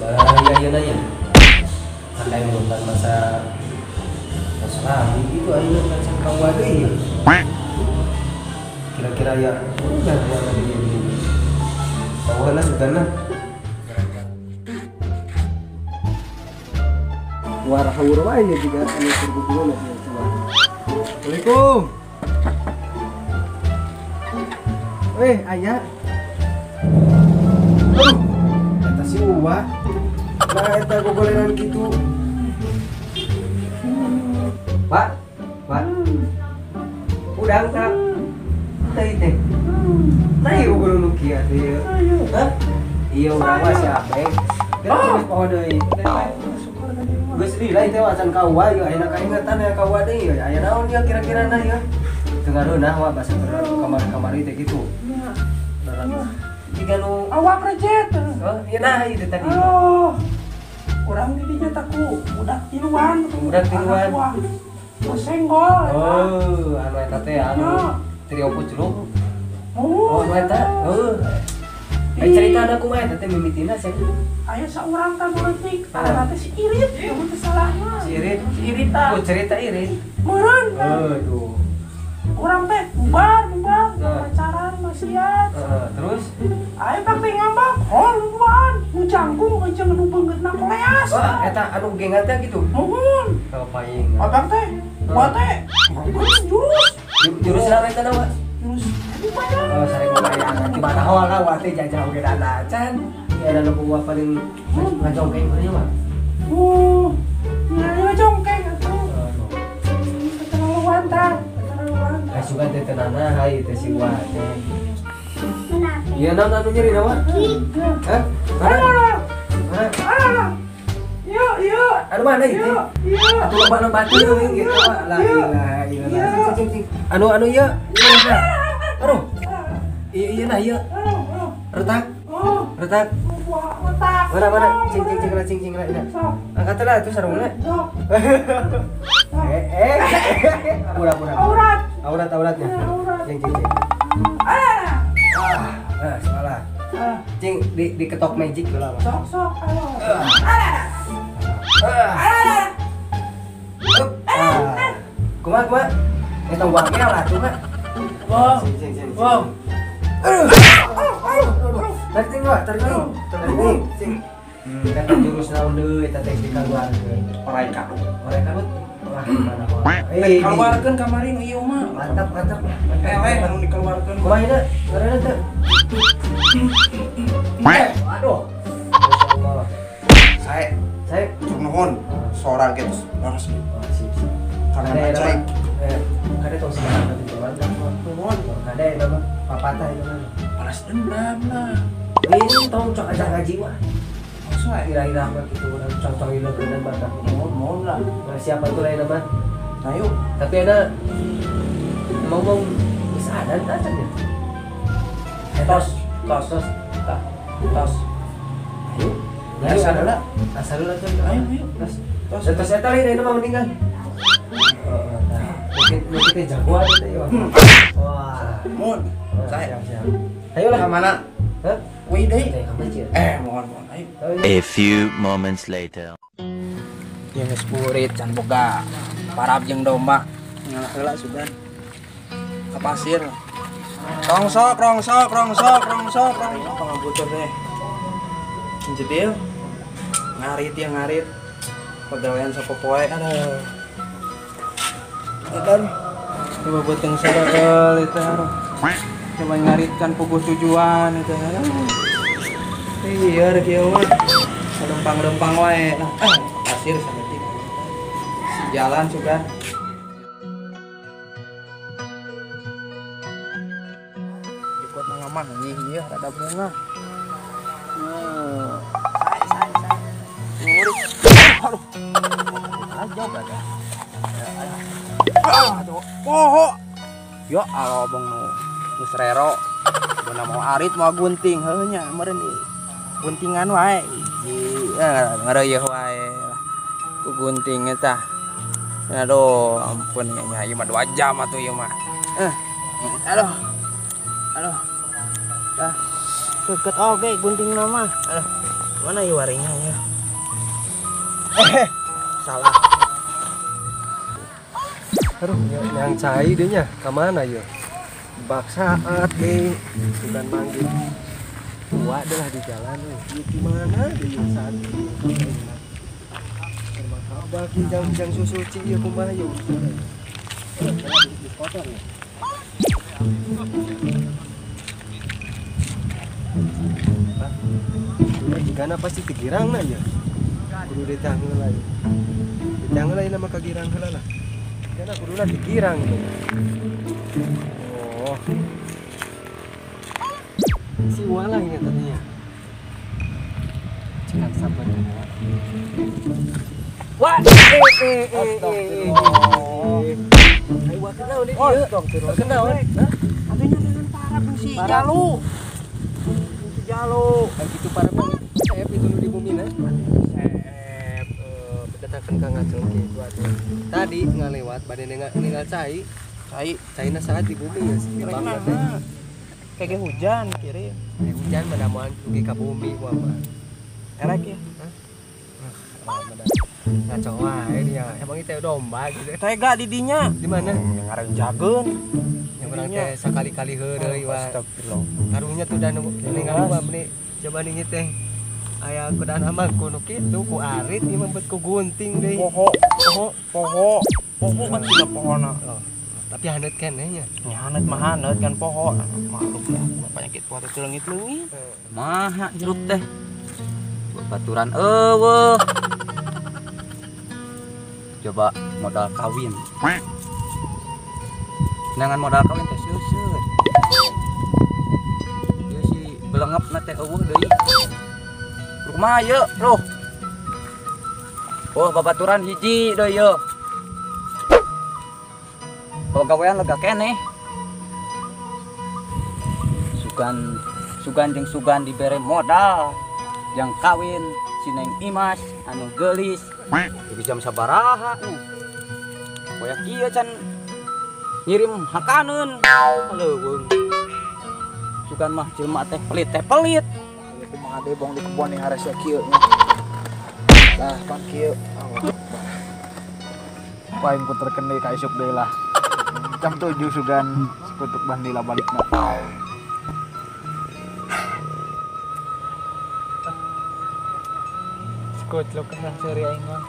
Bahaya ieu nya. Andai mutan masa masa lalu gitu ayeuna kan kawa deui. Kira-kira ya udah gua lagi gini. Tahu lah sugana. Warah haur wae nya juga anu keur nya coba. Assalamualaikum. Weh, ayah. Aduh, eta si Uwa. Nah, eta gogolenan kitu. Pak, Pak. Udang tak? Teh teh. Nah, ieu gogolon nu kieu teh. Hah? Iya urang mah si Abeng. Geus poho deui. Geus lila teh acan ka Uwa ieu ayeuna kaingetan aya ka Uwa deui ieu. Aya naon ieu kira-kirana ieu? Teu ngareunah wa basa kamari-kamari teh kitu. Jiga nu awak rejet. Oh, ieu nah ieu teh tadi. Oh. Urang di dinya teh ku budak tiluan. Budak tiluan. Senggol. Oh, anu eta teh anu trio pucluk. Oh, anu eta. Heuh. Ai cerita ana kumaha eta teh mimitina sia. Aya saurang tah nu leutik, anu teh si Irit, nu teh salahna. Si Irit, si Irit tah. Oh, cerita Irit. Meureun. Aduh. Urang teh bubar, bubar, pacaran maksiat. Heeh, terus aya teh ngambak, hol duaan, nu jangkung jeung nu beungeutna koleas. Wah, eta anu gengan teh kitu. Muhun. Oh, paing. Abang teh, gua teh jurus. Jurus naon eta mah? Jurus bayang. Oh, sare bayang. Cuma tahu lah wa teh jajah oge dana acan. Ya ada nu gua paling ngajongkeng mah mah. Oh, ngajongkeng atuh. Keterlaluan tah, keterlaluan. Ah sugan teh tenana hai teh si wa teh. Ieu naon anu nyeri naon? Hah? Mana? Mana? Yo, yo. Anu mana ieu teh? Atuh loba batu teuing gitu mah. La ilaha illallah. Cing cing. Anu anu ieu. Aduh. Iya iya nah ieu. Retak. Retak. Retak. Mana mana? Cing cing cing cing cing lah. Angkat lah itu sarungna. Eh eh. Aurat aurat. Aurat. Aurat auratnya. Cing cing cing. Ah. Ah, salah. Cing di diketok magic heula mah. Sok sok ayo. Ah. Kumaha kumaha? Eta wangel atuh mah. Wow. Wow. Aduh. Tarik cing wa, tarik lagi. Tarik lagi, cing. Eta jurus naon deui eta teh dikaluarkeun. Orai kadut. Orai kadut. Wah, gimana mah. Dikeluarkeun kamari nu ieu mah. Mantap, mantap. Eleh anu dikeluarkeun. Kumaha ieu? Ngaranna teh? Aduh. Masyaallah. Sae. Sae. Nuhun. Sorang kitu laras. Oh, sip, sip. Karena ajaib. Kade tong sekarang nanti teman. Nuhun. Kade eta mah papatah itu mah. Balas dendam lah. Ini tong cok aja ngaji wah. Maksudnya ira-ira mah kitu urang cong-cong ieu mah mohon mohon lah. Nah, siapa tuh lain mah? Nah yuk. Tapi ada ngomong geus adan acan ya. Tos, tos, tos, tah, tos. Ayo. Asal heula. Asal heula tuh. Ayo, ayo. Tos. Tos. Tos eta lain mah mendingan. Heeh, tah. Mungkin teh jagoan teh ya. Wah. Mun. Saya. Ayo lah. Ka mana? Hah? Wih deui. Teh ka masjid. Mohon mohon ayo. A few moments later. Yang geus burit can boga parab jeung domba. Ngalah heula sugan. Ka pasir. Rongsok, rongsok, rongsok, rongsok, rongsok. Pangabutur teh. Jedil. Ngarit ya ngarit. Pagawean sapopoe aduh. Edan. Coba beuteung sareueul itu aduh. Coba ngaritkan puguh tujuan itu. Iya rek ieu mah. Lempang-lempang wae lah. Pasir saeutik. Jalan sugan. Ikut ngamah nyih ieu rada bunga. Sae sae sae. Murid. Aduh. Aja ada. Ah, tuh. Poho. Ya Allah bang nu geus rero. Beuna mau arit mau gunting heuh nya meureun guntingan wae. Ngareuyeung wae lah. Ku gunting eta. Aduh, ampun nya ieu mah 2 jam atuh ieu mah. Aduh. Aduh. Dah. Keukeut oge guntingna mah. Aduh. Mana ieu waringnya ya? Salah. Aduh, yang cai deh nya, kemana ya? Baksaat deh, bukan manggil. Tua deh lah di jalan nih. Gimana deh saat ini? Bagi jang susu cing ya kumaha ya. Kotor ya. Jika pasti kegirang ya. Kudu ditah heula ya. Ditah heula nama kagirang heula lah. Karena kuduna dikirang gitu. Oh. Si walang ya tadinya. Cekan sabar ya. Wah, Ayo wah kenal nih dia. Kenal. Hah? Atunya dengan parah si Jalu. Si Jalu. Kayak gitu parah banget. Saya itu nu di bumi nah. Datangkan ka ngaceng kitu atuh. Tadi ngalewat bade ninggal cai. Cai, caina saat di bumi ya di banget teh. Kayak hujan kirim. Kayak hujan mah damoan dugi ka bumi gua mah. Erek ya. Hah? Ngaco wae dia. Emang itu domba gitu. Tega di dinya. Di mana? Ngaran jageun. Yang urang teh sakali-kali heureuy wae. Astagfirullah. Karunya tuh dan ninggal mah meni coba ningit teh. Aya kudaan amang ku nu kitu ku arit ieu mah bet ku gunting deui. Poho, poho, poho. Poho kan sudah pohona. Oh, tapi haneut keneh nya. Nya haneut mah haneut kan poho. Maklum lah, penyakit poho teh leungit-leungit. Maha hirup teh. Baturan eueuh. Coba modal kawin. Dengan modal kawin teh seuseut. Ieu si belengepna teh eueuh deui. Kumaha yeuh, Bro? Oh, babaturan hiji deui yeuh. Oh, gawean lega keneh. Sugan sugan jeung sugan dibere modal jang kawin si Neng Imas anu geulis. Jadi jam sabaraha nih. Koyak kieu can ngirim hakaneun. Leuweung. Sugan mah jelema teh pelit teh pelit. Kumaha deui bong di kebon nih hareusia kieu nya. Lah pan kieu. Allah. Paling puterkeun deui ka isuk deui lah. Jam 7 sugan sekutuk bandila balikna. Sekoclok kena seuri aing mah.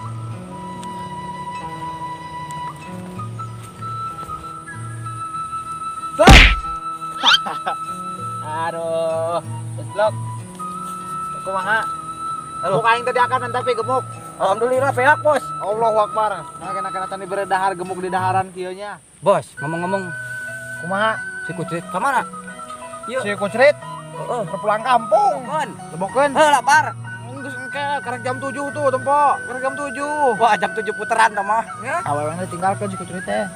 Aduh, keslok. Kumaha? Gemuk aing tadi akan tapi gemuk. Alhamdulillah peak, Bos. Allahu Akbar. Nah kena-kena tani bere dahar gemuk di daharan kieu nya. Bos, ngomong-ngomong kumaha? Si Kucrit ka mana? Ieu. Si Kucrit? Heeh, pulang kampung. Lebokeun. Heuh, lapar. Geus engke karek jam 7 tuh tempo. Karek jam 7. Wah, jam 7 puteran tah mah. Ya. Awewena ditinggalkeun si Kucrit teh.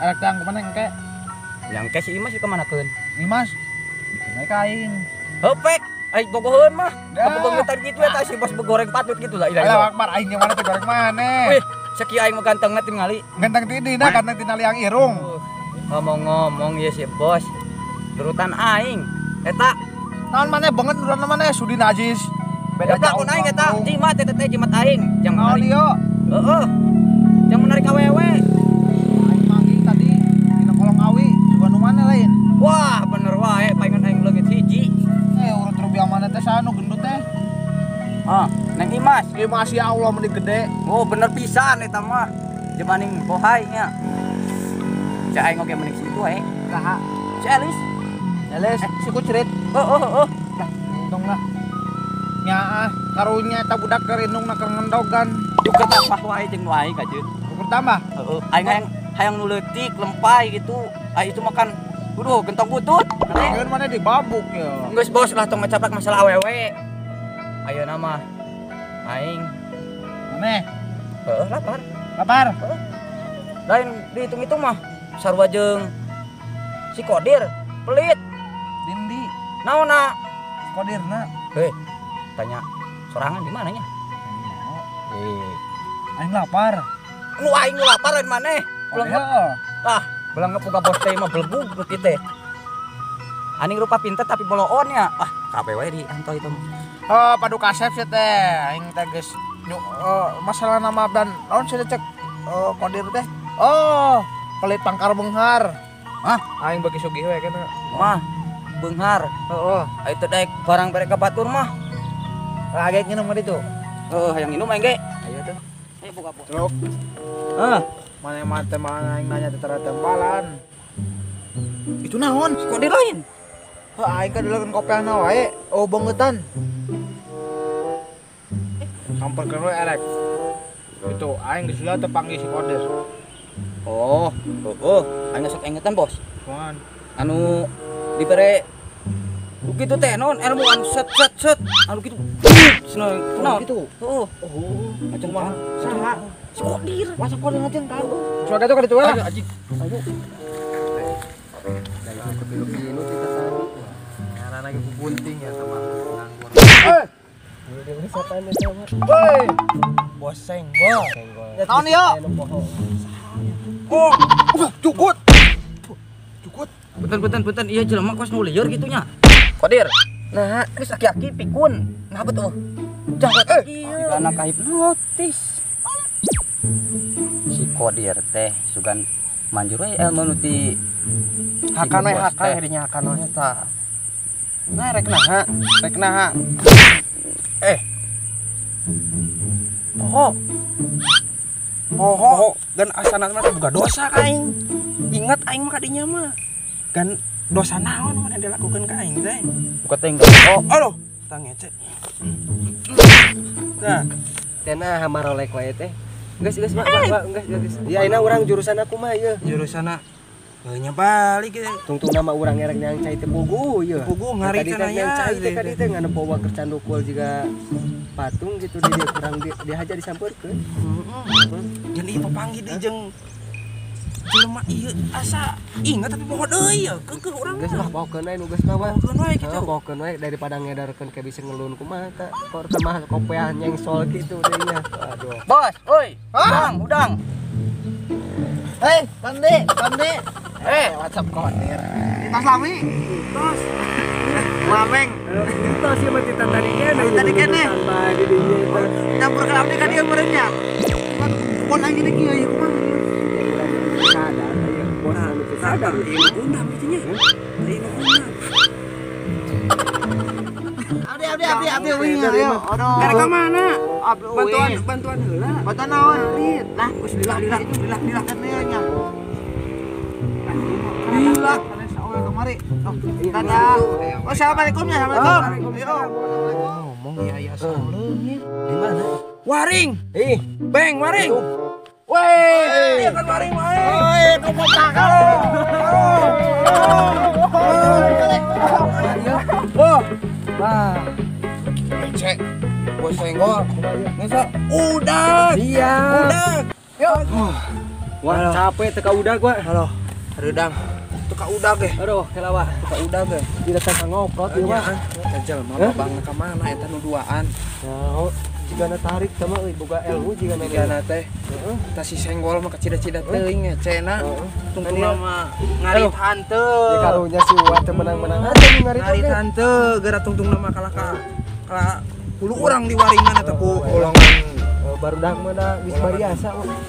Arek teh kumaha engke? Yang ke si Imas ka manakeun? Imas. Naik ka aing. Heuh, aing bogoheun mah. Kabogoheun gitu eta si bos begoreng patut gitu lah. Allahu Akbar aing yang mana teh goreng maneh. Wih, sakieu aing mah gantengna tingali. Ganteng ti dina, ganteng tina liang irung. Ngomong-ngomong ya si bos. Turutan aing eta naon maneh banget nurutan maneh sudi najis. Beda jauh aing eta jimat eta teh jimat aing. Jang naon ieu? Heeh. Jang menarik awewe. Aing manggih tadi dina kolong awi, sugan nu maneh lain. Wah, bener wae paingan aing leungit hiji. Urut rupiah mana teh sanu gendut teh? Ah, Neng Imas. Imas ya Allah meni gede. Oh, bener pisan eta mah. Jemaning bohai nya. Cek aing oge menik situ wae. Saha? Si Elis. Elis, si Kucrit. Heeh, heeh. Lah, untung lah. Nyaah, karunya eta budak keur indungna keur ngendogan. Duka tambah wae jeung nu aing kajeun. Ukur tambah? Heeh, aing hayang nu leutik, lempay gitu. Ai itu makan Uduh, gentong butut. Kan mana dibabuk ya. Geus bos lah tong ngacaplak masalah awewe. Ayeuna mah aing maneh. Heeh, lapar. Lapar. Heeh. Lain dihitung-hitung mah sarua jeung si Kodir pelit. Dindi. Naonna? Si Kodirna. Heh, tanya sorangan di mana nya? Aing lapar. Nu aing nu lapar lain maneh. Belengep. Ah, belengep boga bos teh mah belegug kitu teh. Aning rupa pinter tapi boloon nya. Ah, Kabeh wae diantoy itu. Oh, padu kasep sih teh, aing teh geus masalah nama dan naon sih cek Kodir teh. Oh, pelit pangkar beunghar. Hah? Aing bagi sugih we kana. Mah, beunghar. Heeh. Aing teh daek barang bere ka batur mah. Lagi nginum ka ditu. Heeh, hayang nginum aing ge. Ayo tuh. Ayo buka buka. Truk. Heeh. Mana mah teh mana aing nanya teh tembalan. Itu naon? Kodir lain. Heuh, aing ka dileun kopiahna wae, oh bongetan. Samperkeun we erek. Itu aing geus leuh teu panggih si Kodir. Oh, oh, aing sok ingetan, Bos. Kumaha? Anu dibere begitu teh naon ilmu anu set set set anu kitu. Cenah naon kitu? Heeh. Oh, macam kumaha? Saha? Si Kodir. Masa Kodir ngajeng ka? Coba ka ditu we lah. Ayo, anjing. Ayo. Da itu kepilu-pilu kita tadi. Ngaran lagi gunting ya sama nganggur. Eh. Woi. Bos senggol. Naon ieu? Oh, cukut. Cukut. Punten iya jelema kos nu lieur kitu nya. Kodir. Nah, geus aki-aki pikun. Nah betul. Jangkot ieu. Kana kahipnotis. Si Kodir teh sugan manjur we ilmu nu ti hakan we hakan hadinya hakan we eta. Nah rek naha? Rek naha? Eh. Poho. Poho dan asana mah boga dosa ka aing. Ingat aing mah ka dinya mah. Gan dosa naon mun dilakukeun ka aing teh. Buka teh oh, aduh, tang ngece. Nah, tenah hamarolek wae teh. Geus geus Pak, Pak, geus geus. Ya ayeuna urang jurusan aku mah ieu. Jurusanna heuh nya balik ieu. Tungtung nama urang erek neang cai teh puguh ieu. Puguh ngaritana nya. Cai teh ka dieu teh ngan powa keur candukul jiga patung gitu di dia kurang dia aja disampeurkeun. Heeh. Jeung ieu papanggih deui jeung jelema ieu asa ingat tapi poho deui ya keukeuh urang. Geus lah pohokeun we nu geus mah. Pohokeun we kitu. Pohokeun we daripada ngedarkeun ke bisa ngelun kumaha tah. Kor mah kopeah nyengsol kitu deui nya. Aduh. Bos, oi. Udang, udang. Hei, Pandi, Pandi. Eh, WhatsApp Kodir. Tos lami. Tos. Mameng. Tos ieu mah tita tadi keneh. Tadi keneh. Nyampur ke abdi ka dieu meureun nya. Pon aing gede kieu ieu kumaha. Sadar ieu bos anu teu sadar ieu gundam kitu nya. Ieu gundam. Abdi abdi abdi abdi uing ayo. Aduh. Erek ka mana? Bantuan bantuan heula. Bantuan naon? Lah, geus dilah dilah dilah dilah kan nya. Dilah kemari. Dadah. Oh, assalamualaikum ya, assalamualaikum. Ngomong iya iya leungit. Di mana? Waring. Ih, beng waring. Weh, iya kan waring wae. Woi, kumpul Oh. Wah. Cek. Bos senggol. Ngeso udah. Iya. Udah. Yo. Wah, capek teka udah gua. Halo. Redang. Teka udah ge. Aduh, kelawa. Teka udah ge. Tidak teka ngoprot ieu mah. Jelema babang ka mana eta nu duaan. Nah, jigana tarik sama euy boga ilmu jigana jigana teh. Heeh. Tah si senggol mah kacida-cida teuing ngecena. Tungtungna mah Aduh. ngarit hanteu. Ya karunya si Uwa teh menang-menang aja nu ngarit Ngarit oge. hanteu geura tungtungna mah kalah ka kalah hulu urang di waringan eta ku golongan. Oh, barudak mah da geus bariasa mah.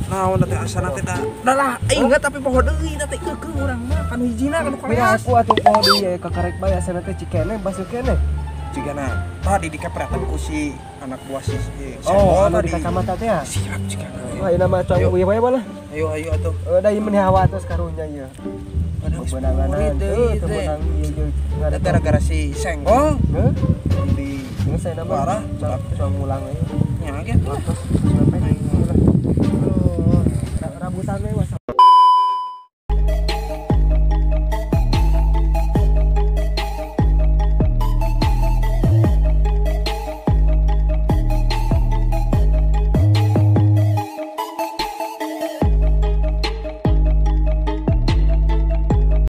Naon teh asana teh da. Da lah inget tapi poho deui da teh keukeuh urang mah kan hijina kan Mira koleas. aku atuh poho deui ya kakarek bae asana teh cikene basuh kene. Jigana tadi dikepretan ku si anak buah si Oh, senggol anu di tadi. kacamata teh ya. Siap jigana. Wah, ieu mah cang Ayo. ieu wae lah. Ayo ayo atuh. Da ieu meni hawa tos karunya ieu. Aduh, geus Bebenanganan burit deui teu teh. beunang ieu ieu Da gara-gara si senggol Heuh, di geus saya nama Parah. cang ngulang ieu. nya ge atuh. Aduh, rambutan we wah.